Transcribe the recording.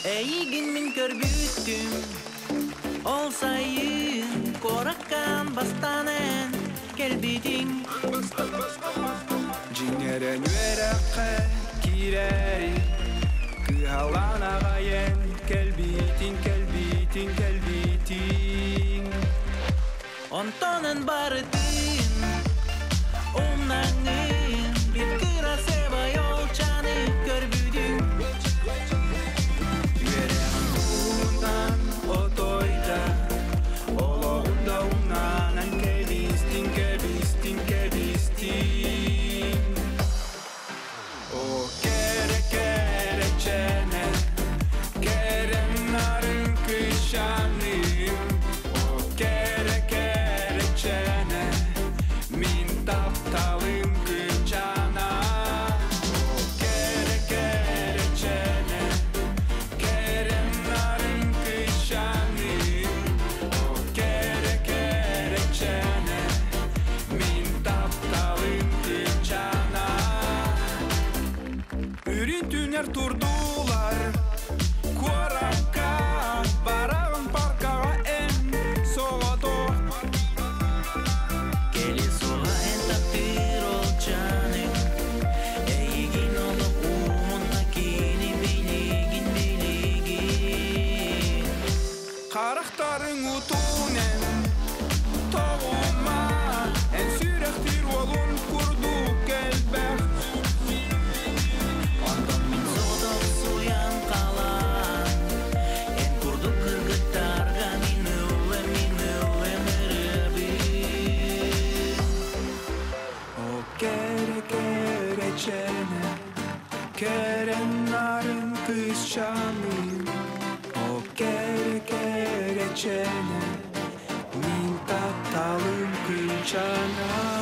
Эйигин мин көрбүтүм, ол сайын куораккан бастаан эн кэлбитиҥ. Дьиҥэрэн үөрэххэ киирэри Кыһалаан аҕайан кэлбитиҥ, кэлбитиҥ, кэлбитиҥ. Онтон эн барытын умнаҥын, бир кырасыабай олчаны көрбүтүҥ. Үөрэҕин туһунан отойда, олоҕун да умнанан кэбистиҥ, кэбистиҥ, кэбистиҥ. О кэрэ кэрэчээнэ, кэрэм нарын кыысчааным. О кэрэ кэрэчээнэ, мин тапталым кыысчаана. О кэрэ кэрэчээнэ, кэрэм нарын кыысчааным. О кэрэ кэрэчээнэ, мин тапталым кыысчаана. Үрүн түнэр турдулар куоракка, бараҕын паркаҕа эн соҕотох. Кэлин суоҕа эн таптыыр олчаныҥ, эйигин олох уумунна кини билигин билигин. Харахтарыҥ утуунэн тоҕума, эн сүрэхтиир уолун курдук элбэх. Онтон мин соҕотох суйан хаалан, эн курдук кыргыттарга мин ыллым, мин ыллым ырыабын. О кэрэ кэрэчээнэ, кэрэн нарын кыысчааным. О кэрэ кэрэчээнэ, мин тапталым кыысчаана.